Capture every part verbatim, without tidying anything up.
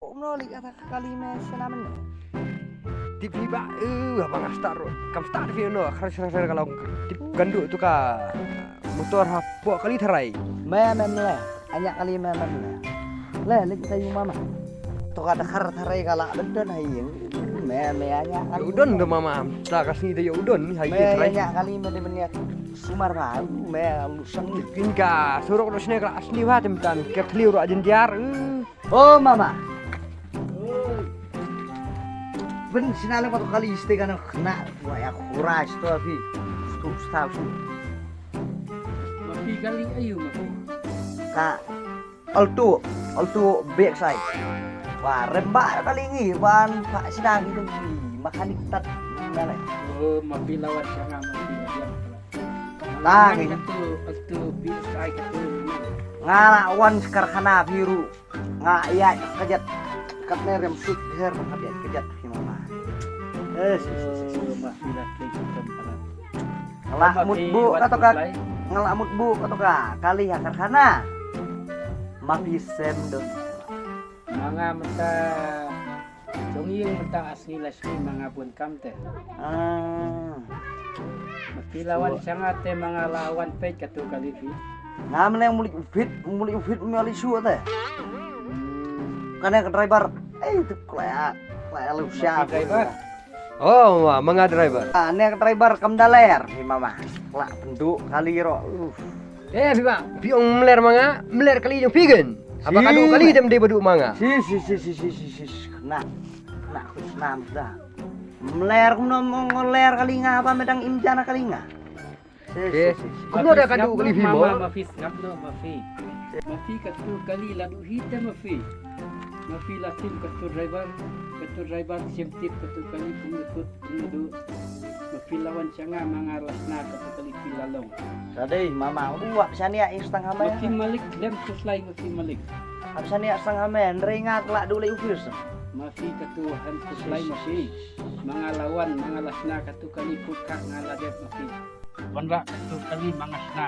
Kumno lei kata ka kali me sna mynne? Tip hi ba, eh, haba nga start ruh. Kam start phi no, khar khar khar ka long. Tip kan duh tu ka motor hapoh kali tharai. Me me me le. Anya kali me me me le. Le lei kita yu mama. To ka da khar tharai ka la don don hai. Me me anya kali. U don do mama. Ta ka sngi da u don hai me tharai. Anya kali me de men ya. Sumar ba me lu sang. Kin ka surok do sne ka la sni ba tem tan. Ka kliu ruh ajin diar. Eh. Oh mama. Oi. Ben sina le matu kali ste kana khna wa ya khura sto fi. Stu sta su. Ma phi kali ayu ma phi? Ka Alto, Alto B X I. Wa remba kali ngi wan pa sina ngi tu ngi mekanik tat. Mana? Oh, ma phi lawan sanga ma phi lawan. Lah ngi. Alto, Alto B X I katu. Nga la wan karkhana biru. Nga ïa kajat kat ne rem sut her ba kajat kajat hi mama. Eh, si, si, si, si. Oh, ma phi la klik kat pala. Nga la mut bu kato ka. Nga la mut bu kato ka. Kali ha karkhana. Ma phi sem don. Ma nga mynta Jong ïing mynta asngi la sni ma nga bun kam te. Ah. Ma phi la wan sha nga te ma nga la wan peit katu kali phi. Nga mleng mulik ufit, mulik ufit me ali shu te. Hmm. Kane ka driver. Eh tu klaya, klaya lu sha. Driver. Oh, ma nga driver. Ah, ne ka driver kam daler ni mama. Kla pendu kali ro. Uh. Eh, phi ba, phi ong mler ma nga, mler kali jong phi gen. Haba ka duh kali tem dei ba duh ma nga. Si, si, si. Nah, nah, nah, dah. Mler kumno mong ler kali nga, haba me dang im jana kali nga. Si, si, si. Kumno da ka duh kali phi mo? Ma phi sngap no, ma phi. Ma phi katu kali la duh hi te ma phi. Ma phi la tim katu driver, katu driver sim tip katu kali kumno kut. Ndu. Ma phi la wan sha nga ma nga la sna katu kali phi la long. Sa dei mama u ap shane ïa ing stang ha me. Ma phi malik lem suslai ma phi malik. Ap shane ïa stang ha me, ndrei nga kla du lei u phi sa. Ma phi katu han suslai ma phi. Ma nga la wan ma nga la sna katu kali put ka nga la dep ma phi. Wan ra katu kali ma nga sna.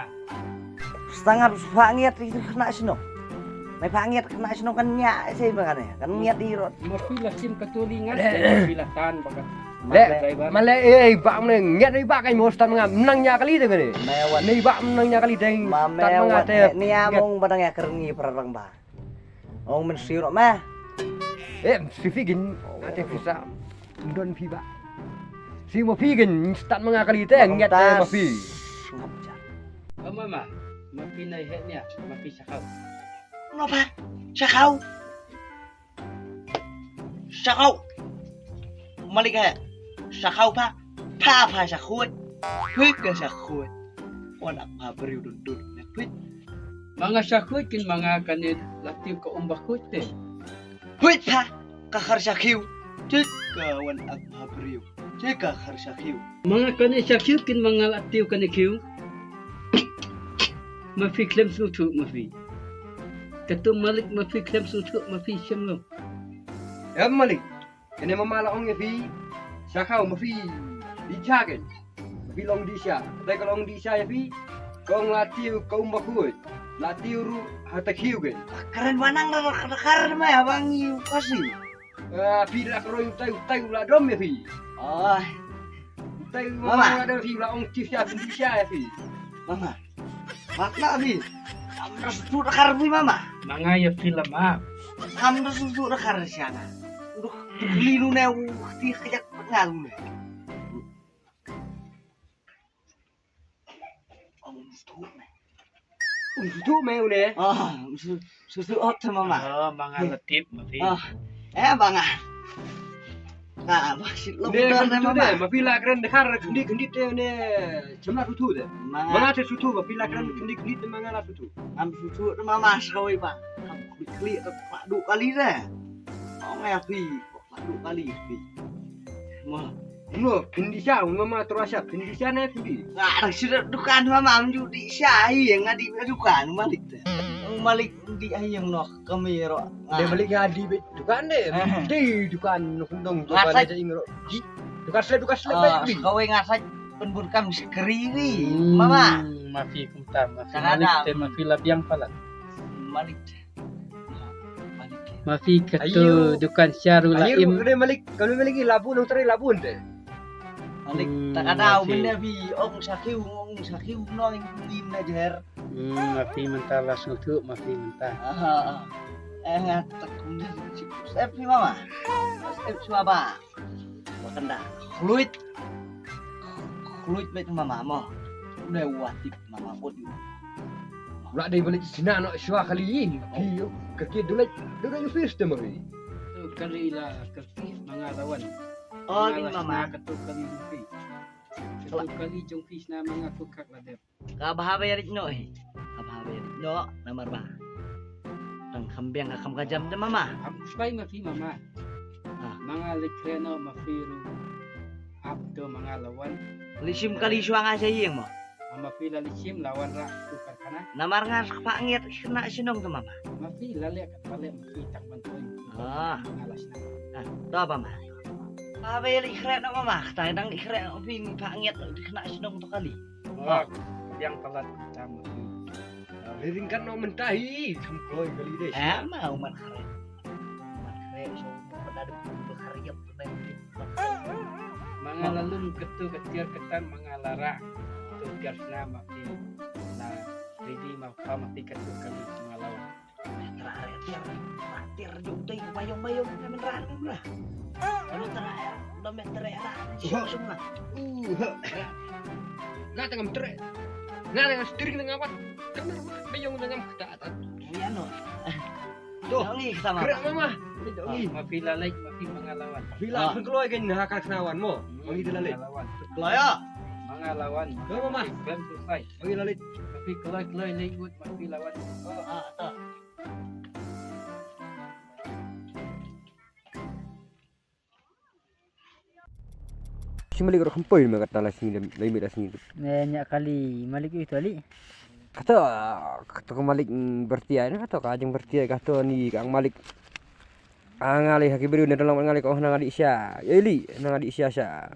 Setengah pha ngiat itu kena sino. Mai pha ngiat kena sino kan nya sei ba kan. Kan ngiat di rot. Ma phi la sim katu li ngat ma phi la tan ba kan. Le, ma le eh ba mne ngiat ni ba kan mo stan nga menang nya kali de kan. Ni ba menang nya kali de. Ma me wan ni among ba dang ya kerngi perang ba. Ong men siro ma. Eh, si phi gin ate pisa. Don phi ba. Si ma phi gin start ma nga kali te ngiat te ma phi. Ngap ja. Oh mama, ma phi nai he nia, ma phi sakau. No pa, sakau. Sakau. Malik he. Sakau pa. Pa pa sakut. Phi ka sakut. Wan ak ma briew dun dun ne phi. Ma nga sha khuid kin ma nga kane la tip ka um ba khuid te. Khuid pha ka khar sha khiew. Tik ka wan ak bha briew. Tik ka khar sha khiew. Ma nga kane sha khiew kin ma nga la tip kane khiew. Ma phi khlem sngewthuh ma phi. Katu malik ma phi khlem sngewthuh ma phi shem lo. Em malik. Kane mama la ong ïa phi, sha khaw ma phi dih sha ken. Ma phi long dih sha. Te ka long dih sha ïa phi. Kong la tiew ka um ba khuid. La tiew ruh ha ta khiew ken. Karen wanang da da karen ma ya bang yu kasi. Ah, phi la kroi utai utai u la dom ïa phi. Ai. Utai mama la dom phi la ong tiew sha phi dih sha ïa phi. Mama. Mak na phi. Am da sutu da kar phi mama. Ma nga ïa phi la ma. Am da sutu da kar sha na. Duh, duh li lu ne u ti khajak ngal ne. Am sutu ne. Um sutu me u ne. Ah, sutu ot mama. Oh, ma nga la tip ma phi. Ah. Eh, ba nga. Ah, ba shi lo ne, ma phi la kren de khar khndi khndi te ne. Chemla sutu de. Ma nga te sutu ba phi la kren khndi khndi te ma nga la sutu. Am sutu te mama sawi ba. Am khli te pa du kali de. Ong ya phi pa du kali phi. Ma. No, phin dih sha, mama terasa phin dih sha ne phin dih. Nga dang sida dukan mama am ju dih sha hi nga dih dukan malik te. Malik dih hi yang noh kami ro. Dia balik nga dih dukan de. Dih dukan nuk dong dukan aja ing ro. Dukan sle dukan sle baik dih. Kawai nga sa penbun kam sekeri wi. Mama. Ma phi kumta ma phi malik te ma phi la biang palat. Malik. Malik. Ma phi kato dukan sha ruh la im. Ka dei malik, ka dei malik i labun, nong trai labun te. Malik, hmm, ta ka dau malik. Mynne phi ong sakhiu, ong sakhiu, nong ing lim na jer. Hmm, ma phi mynta la sngewthuh, ma phi mynta. Aha, ah. Eh, tak kumne. Step phi mama. Step shuwa ba. Ba kanda. Khluit. Khluit beit mama mo. Dei wat tip mama kot yu. Lah dei balik sina no shuwa kali yin. Ki ka ki dulai dulai office te mari. Tu kali la ka ki manga lawan. Oh, ni mama. Ka tu kali dupi. Ka tu kali jong ki sina manga ku kak la dep. Ka bha ba ïarit noh hi. Ka bha ba ïarit noh namar ba tang kham biang ka kham ka jam de mama. Am bai ma phi mama. Ah. Manga leit khreh noh ma phi ruh. Ap to manga lawan. Leit shim kali shuwa nga sha ïing mo. Ma phi la leit shim lawan ra tu karkhana. Namar nga phah ngiat khynnah shnong te mama. Ma phi la leh kat ba leh ma phi tang ban poi. Ah. Manga la shnong. Ah, to ba ma. Ba ba ïaleit khreh noh mama. Kata dang leit khreh noh phi phah ngiat khynnah shnong to kali. Wah, biang palat kita mesti. Ring kan no mentah hi, tham kloi kali deh. Eh, ma umat khreh. Umat khreh, so pada de pu de kharep tu nai. Manga lalum ketu ketiar ketan manga lara. Tu tiar sna mati. Na, ridi ma pa mati ketu kali manga lawan. Meter are tiar, tiar jong tei bayong-bayong na men ran dum lah. Meter are, da meter are, sum lah. Uh, ha. Nga tengah meter. Nga tengah steering tengah wat. Kan bayong tengah kata atas. Iya no. Tuh. Dongi sama. Gerak mama. Dongi. Ma phi la leit, ma phi manga lawan. Phi la phi kloi kan ha ka snawan mo. Dongi de la leit. Kloi ya. Manga lawan. Kloi mama. Kloi susai. Dongi la leit. Ma phi kloi kloi leit wut ma phi lawan. Oh, ah, ah. Shi malik ruh kham poi me kata la sngi, la imi la sngi. Ne nya kali malik itu ali. Kata, kata ko malik, mm, bertiai, kata ka jeng bertiai, kata ni kang malik. Ah, ngali haki beru ne dalam ngali ko nang adi sha. Ya ili, nang adi sha sha.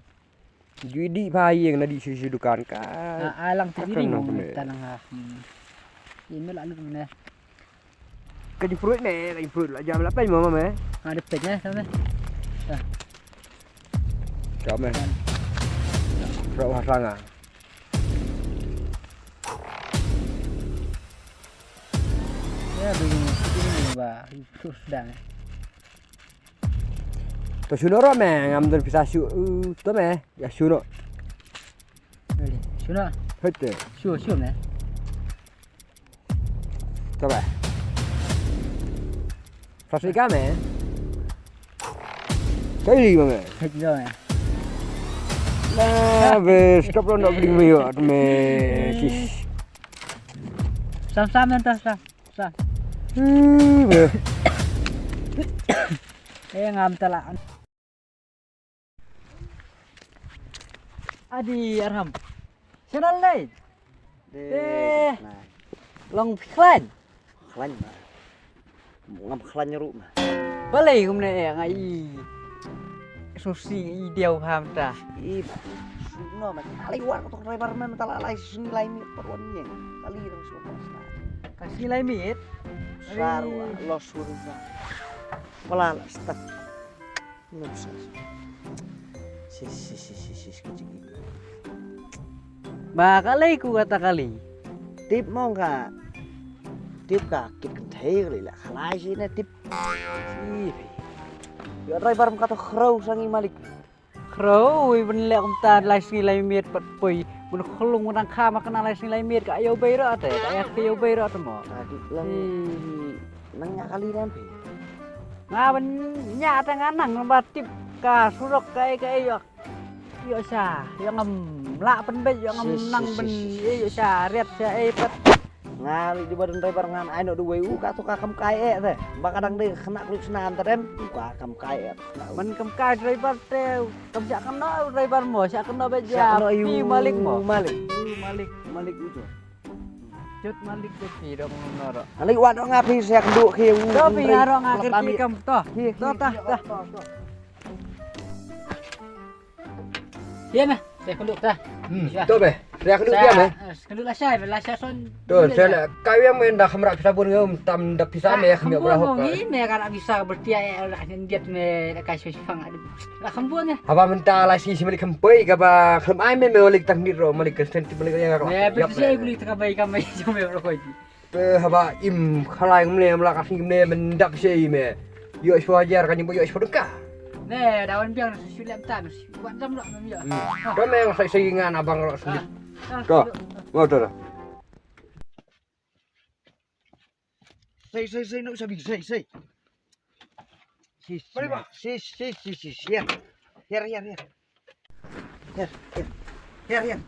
Ju idi pha ïeng na di shu shu dukan ka. Ah, alang tu idi mo ta nang ha. Ini lalu ne. Ka jingpruit ne, ka jingpruit la jam la peit mo me. Ha, de peit ne, sama. Jam me. Rau ha sanga. Ya, bingung sini ba, terus dah. To shuno ro me, ngam don pisa shu, to me, ya shuno. Shuno. Hete. Shu, shu me. Coba. Plastik kame. Kali mame. Kejam eh. Lah, be, stop lo nak beli mayo, me. Sis. Sam, sam, yang tas, sam, sam. Hmm, be. Eh, ngam telah. Adi arham. Channel nei. Deh. Long phi khlaiñ. Khlaiñ ma. Ngam khlaiñ ruh ma. Balei kumne eh nga i. Susi i diaw ham ta. I ba. Shuno ma. Kali war ko driver ma ta la lai sini lai mi perwan ni. Kali dong shuno. Kasi lai mi. Saru lo shuno. Pala la start. Ngam sa. Sis, sis, sis, sis, sis, ka jingim. Ba ka lei ku kata kali. Tip mong ka. Tip ka kit kynthei kali la khalai shi na tip. Shi. Yo driver mong kata khrew sangi malik. Khrew i ben lek kumta lai sngi lai miet pat poi. Ben khlung ben kham ka na lai sngi lai miet ka ayo bei ro ate. Ka ayo bei ro ate mo. Tadi lang. Nang nya kali dan pi. Nga ban nya ta nga nang ba tip ka surok ka ei ka ei yok. Yok sha, yok ngam la pen bej yok ngam nang ben ei yok sha riat sha ei pat. Nga li di badan driver ngan ai no duwei u ka to ka kam kai eh te. Ba kadang de khna klik sna anta den u ka kam kai eh. Man kam kai driver te kam sha kan no driver mo sha kan no bej ya. Pi malik mo. Malik. Malik. Malik u to. Jot malik jot pi dong noro. Malik wat dong api siak duk ki. To pi naro nga kerti kam to. To ta ta. Sian na, siak duk ta. Hmm, to be. Te ka duk biang me. Ka duk la shai, la shai son. To, se la ka biang me da khamra pisa bun ngam tam da pisa me kham yo bra hok. Ngi me ka ra pisa bertia e la nyen diet me da ka shoi shoi fang adu. La kham bun ya. Haba mynta la shi shi malik kham poi ka ba kham ai me me malik tang nit ro malik Kristen ti malik ya ka. Me bertia guli ta ka bai ka mai jo me ro koi. Te haba im khalai mne mla ka sing mne men dak sei me. Yo shwa jar ka nyim yo shwa dengka. Ne dawan biang su lem tan. Wan jam lo mem yo. Ko me ngai sei ngan abang lo sendiri. Ko. Mo to. Sei sei sei no sabi sei sei. Sis. Mari ba. Sis sis sis sis. Here. Here here here. Here here. Here here.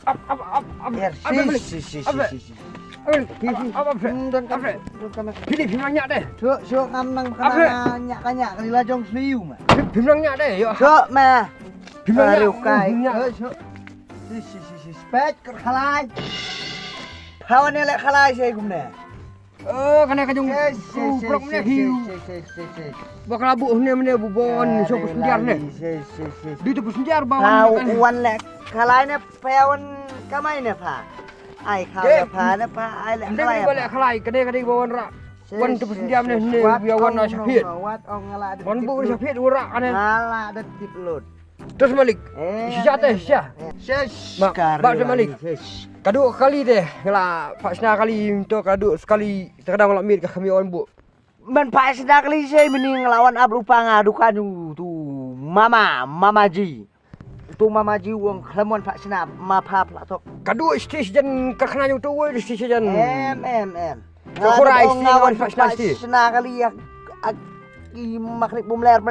Ap ap ap ap. Here sis sis sis sis. Ap ap. Hmm, don kam. Don kam. Pili pili nyak deh. Suk suk ngam nang kena nyak nyak kali la jong sliu ma. Pili nyak deh yo. Suk ma. Pili nyak. Aduh kai. Suk. Sis sis sis sis. Pet ker khalai. Hawan ne le khalai sei gumne. Eh, kane ka jong ku prok ne hiu. Ba ka la buh ne mene bu bon so pus njar ne. Di tu pus njar ba wan. Wan le khalai ne pa wan kamai ne pa. Ai kha pa ne pa ai le khalai. Ba le khalai kane kane ba wan ra. Wan tu pus njar ne ne ya wan na shapit. Wan bu shapit ura kane. Ngala da tip lut. Tos malik. Shisha te shisha. Ba te malik. Kadu kali te ngla phah sna kali to kadu sekali te kadang la mit ka kham ïoh wan bu. Man phah sna kali sei mini ngla wan ap rupa nga dukan tu mama mama ji. Tu mama ji wong khlem wan phah sna ma pha pla tok. Kadu stis jan ka khna ju tu woi stis jan. Em em em. Ka kurai stis wan phah sna stis. Sna kali ya. Ak i makrik bum ler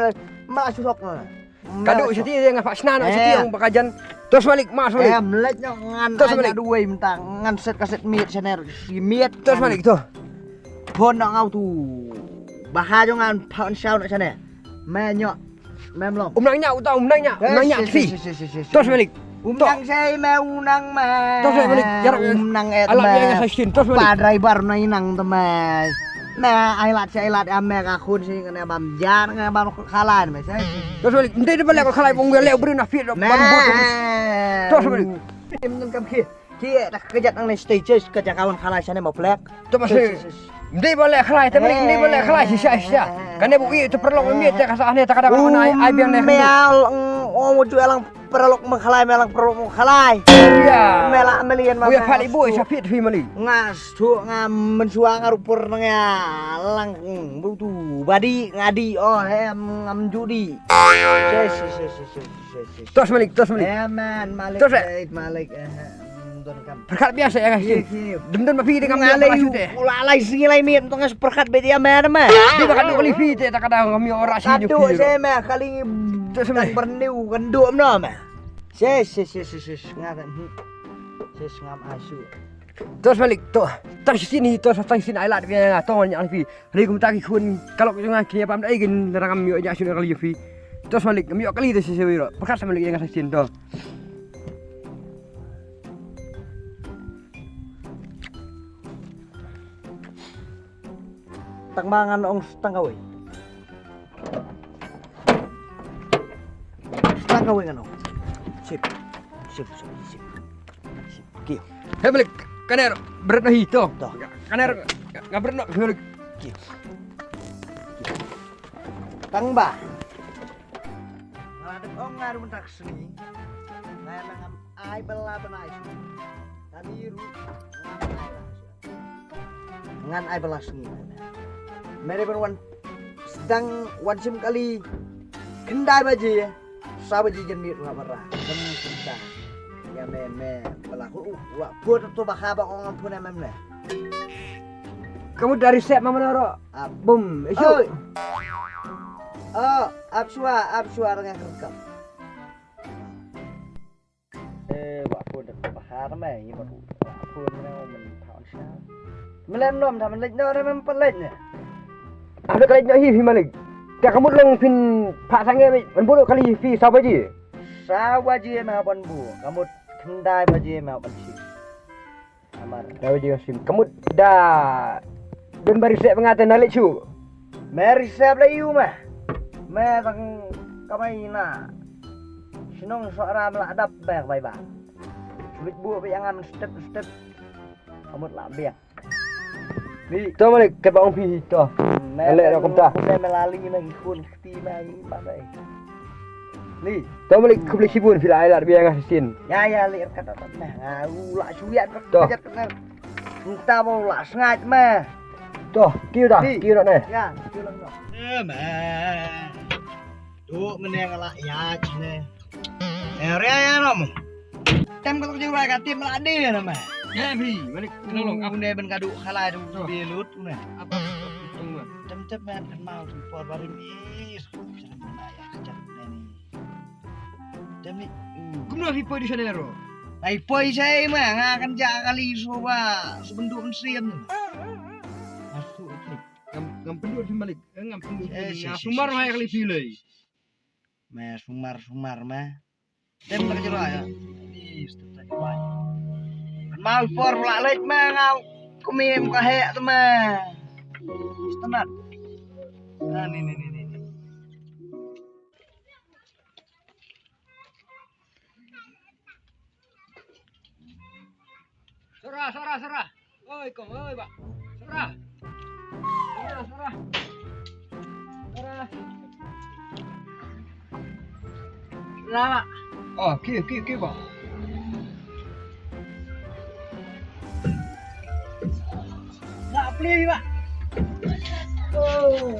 ma su sok. Kadu siti dia ngah phah sna na siti ong bakajan. Tos malik mas malik. Em lek nyok ngan tos malik duwai mentang ngan set kaset miet sana si miet. Tos malik tu. Pon nak ngau tu. Baha jong ngan phah sna na sana. Me nyok. Mem long. Um nang nyok uta um nang nyok. Um nang nyok si. Tos malik. Um nang sei me um nang me. Tos malik. Yarap um nang et. Alam yang sa shin tos malik. Pa driver na inang te me. Me ai lat sei lat am me ka khun si ngane bam jar ngane bam khalan me sei. Tos balik. Ndai de balik khalai bong bele bri na fit ban bot. Tos balik. Em nan kam ki. Ki da kejat nang ne stage ka jaka wan khalai sane ma plek. Tos balik. Ndai balik khalai te balik ndai balik khalai sisa sisa. Kane bu i te perlok mi te ka sa ne ta kada ai ai biang ne. Me al o mo ju alang perlok mengkhalai melang perlok mengkhalai. Ya. Mela melian ma. Ya pali boy sapit fi mali. Ngas tu nga mensua nga rupur nang ya lang butu badi ngadi oh em ngam judi. Tos malik tos malik. Eh man malik. Tos malik. Perkat biasa ya guys. Dem dem mapi dengan ngalai. Ula alai singi lai mit tong perkat beti ya man man. Di bakat dua kali fi te tak ada kami orang sini. Kadu se me kali. Tos malik. Berniu kan dua no me. Sis sis sis sis sis ngam. Sis ngam asu. Tos malik to. Tang sini to tang sini ai lat biang to wan yang fi. Ri kum taki khun kalok jong ngan kini pam dai gin rangam yo nya sini kali fi. Tos malik ngam yo kali to sisi wiro. Perkat malik yang sini to. Tang ba ngan ong stang kawei. Stang kawei ngan ong. Sip. Sip sip sip. Sip. Ki. He balik. Kaner bret na hi to. To. Kaner ngabret na balik. Ki. Tang ba. Ngala dep ong ngaru mentak seni. Ngala ngam ai bela benai seni. Kami ru ngam ai bela seni. Ngan ai bela seni. Mere ben wan sedang wan sim kali kendai baje. Sa baje jen mit wa bara. Kami senta. Ya me me bela ku wa put tu baka ba ong ampun em em ne. Kamu dari sep mama noro. Bum isu. Oh, ap sua ap sua dengan kerekam. Eh, wa pun dak bahar mai, wa pun na men taun sha. Melen nom ta men lej no na men pelej ne. Ada kelej no hi hi malik. Ka kamut long pin phah sange men bulu kali fi sa baje. Sa baje ma ban bu, kamut kendai baje ma ban shi. Amar. Da baje sim kamut da. Don bari sep ngate na lej shu. Meri sep la iu meh. Me tang kamai na. Shnong sohra mela dap bek bai ba. Bit bu bit angan step step. Amut la biang. Ni. To Malik, ke bang pi to. Malik dah kumta. Malik lagi khun kti mai ba dai. Ni. To Malik, khublei shibun phi la ai lad biang nga shisien. Ya ya, leh kat kat meh. Nga u la shuiat kat kat kat. Kumta mo la sngat meh. To, kiu dah, kiu dah ne. Ya, kiu dah. Eh meh. Tu meneng la ya ne. Eh, ria ya rom. Tem ka tok jingrai ka tim la dei na ma. Ya phi, Malik, kena long. Apa ne ben kadu khalai tu di lut tu ne. Apa? Tem tem men kan mau tu por barim is. Tem ni. Kumno phi poi di sana ro? Ai poi sai ma nga kan ja kali soba sebentuk mensiam. Masuk tu. Ngam ngam pendut phi Malik. Eh, ngam pendut. Eh, sumar ma kali phi lei. Ma sumar sumar ma. Tem tak jero ya. Di step tak jero. Mau por la lek ma ngau. Kumim ka hek tu ma. Stenat. Ah ni ni ni ni. Sora, sora, sora. Oi, kong, oi, ba. Sora. Sora, sora. Sora. Sora, ba. Oh, kiu, kiu, kiu, ba. Nak beli, ba. Oh.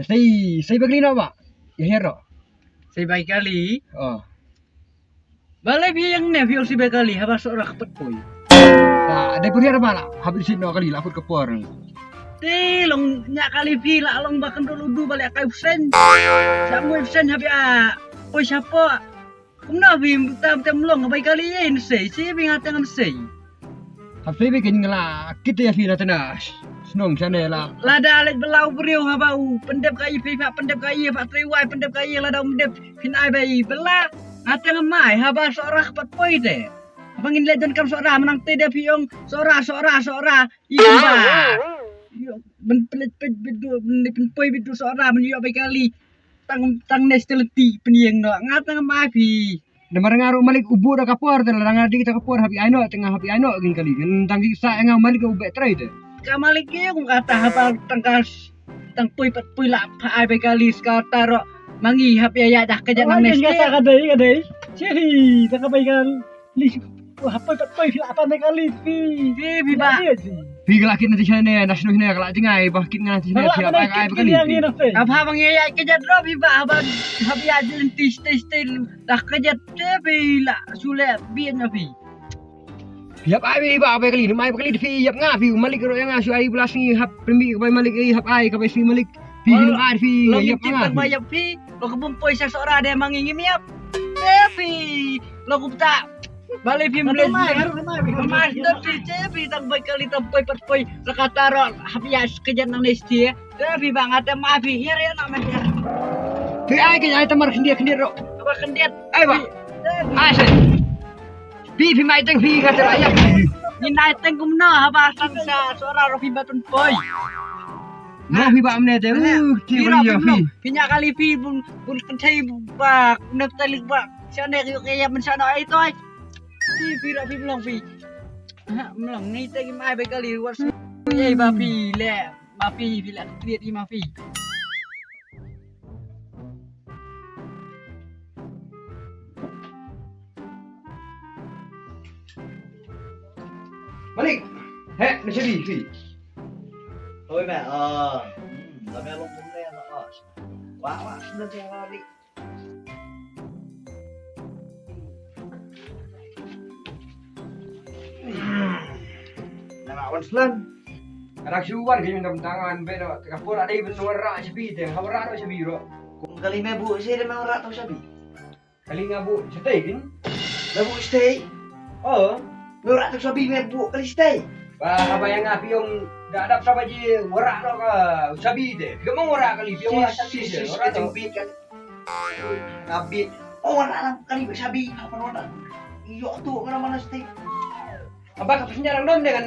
Sei, sei bai kali noh ba. Ïa hiar noh. Sei bai kali. Oh. Balei phi ïeng ne phi ong sei bai kali haba sohra ka pat poi. Ba dei phi hiar ba la haba sit noh kali la put ka por. Te long ñiah kali phi la long ba kynduh ludu ba leh kai phew sent. Sa ngoi phew sent haba poi shapoh. Kumno phi tam tam long bai kali ïa in sei sei phi nga tang sei. Hap sei phi kin ngla kit ïa phi na tena. Snong shane la. Lada leit bela u briew haba u pyndep ka ïa phi pha pyndep ka ïa pha trei wai pyndep ka ïa lada um dep phin ai bai bela. Nga tang mai haba sohra pat poi te. Haba ngin leit don kam sohra mynang te de phi ong sohra sohra sohra. Ïa ba. Ïa ben plet pet bidu ben poi bidu sohra men ïa bai kali. Tang tang nes telenti pynïeng noh nga tang ma phi. Namar nga ruh malik u buh da ka por te la nga dik da ka por hap ïa ai noh te nga hap ïa ai noh kin kali ngan tang ki sa nga malik u beh trai te. Ka malik ke kum kata haba tang ka tang pui pat pui la pha ai bai kali ska ta ro mangi hap ïa ïa dah ka jan nang nes. Kata ka dei ka dei. Chehi ta ka bai kali. Li, wah, poi, poi, poi, phi la, apa ne kali, phi? Phi, phi ba. Phi ka la kit na ti shane, na shnu shane, ka la jingai, ba kit nga ti shane, phi la ba ai ba kali. Apa bang ya, ya, kejat ro, phi ba, ba, ba ya, jilin ti, ti, ti, dah kejat, te, phi la, sule, bi na phi. Yap ai, ba, ba kali, mai ba kali, phi, yap nga, phi, malik ro ya nga, shu ai, belas ni, hap, pembi, ka bai malik, eh, hap ai, ka bai sui malik. Phi hin ar phi yap nga phi. Ba yap phi. Lo ka bum poi sa sora de mangi ngim yap. Te phi. Lo ku ta. Bale phi mle. Mar to phi che phi tang bai kali tang poi pat poi. Lo ka ta ro hap ya skejat nang nesti. Te phi ba nga te ma phi ya re na ma ya. Phi ai ke ai ta mar khyndiat khyndiat ro. Ba khyndiat. Ai ba. Ai se. Phi phi mai teng phi ka tera ya. Ni nai teng kumno haba sang sa sora ro phi ba tun poi. Mo phi ba amne te u ti ro phi. Phi nya kali phi bun bun kentei ba ne talik ba. Sa ne yu ke ya men sa no ai toi. Phi phi ro phi blong phi. Ha blong ngi te ki mai ba kali wat su. Ye ba phi le. Mafi, phi la triet i mafi. Malik, he, na shabi, phi. Oi, ma, ah, hmm, la me long kumne na os. Wa, wa, sna te wa, Malik. Nga la wan slan. Nga dak shu wan ka jingdam tangan be no. Ka por ade ben wan ra shabi te. Nga wan ra no shabi ro. Kum kali me bu shi de me wan ra to shabi. Kali nga bu shatai kin. Nabuh stay. Oh. Nora tu sabi me buh kali stay. Ba haba ïa nga phi ong da dap sa baje wanrah noh ka sabi te. Phi ong wanrah kali, phi ong wanrah sabi te. Wanrah ka jingbit kan. Ka bit. Oh, wanrah lang kali sabi, haba wanrah. Ïoh tu mana mana stay. Haba ka passenger dang don de kan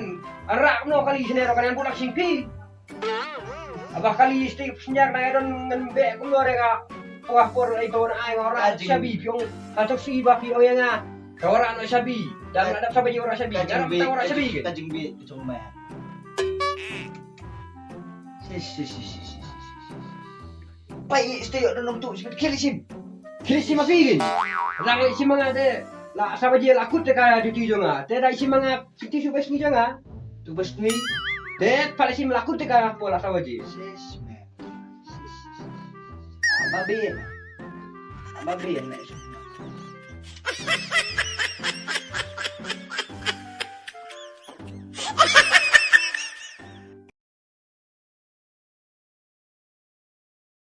wanrah noh kali sene ro kan buh lak sing phi. Haba kali stay passenger na don ngan beh kumno re ka. Wah por ai to na ai wanrah sabi phi ong. Ka to si ba phi ong ïa nga. Ka wanrah noh sabi. Dang na dap sa baje wanrah sabi. Ka jingbit, ka jingbit, ka jingbit. Sis, sis, sis, sis, sis, sis. Pai i stay ïoh don tu sim khili sim. Khili sim ma phi gin. Lang i sim ma nga te. La sa baje la kut te ka duty jong nga. Te da i sim ma nga fifty tu bas ni jong nga. Tu bas ni. Te pala sim la kut te ka pala sa baje. Sis, man. Sis, sis, sis. Babin. Babin.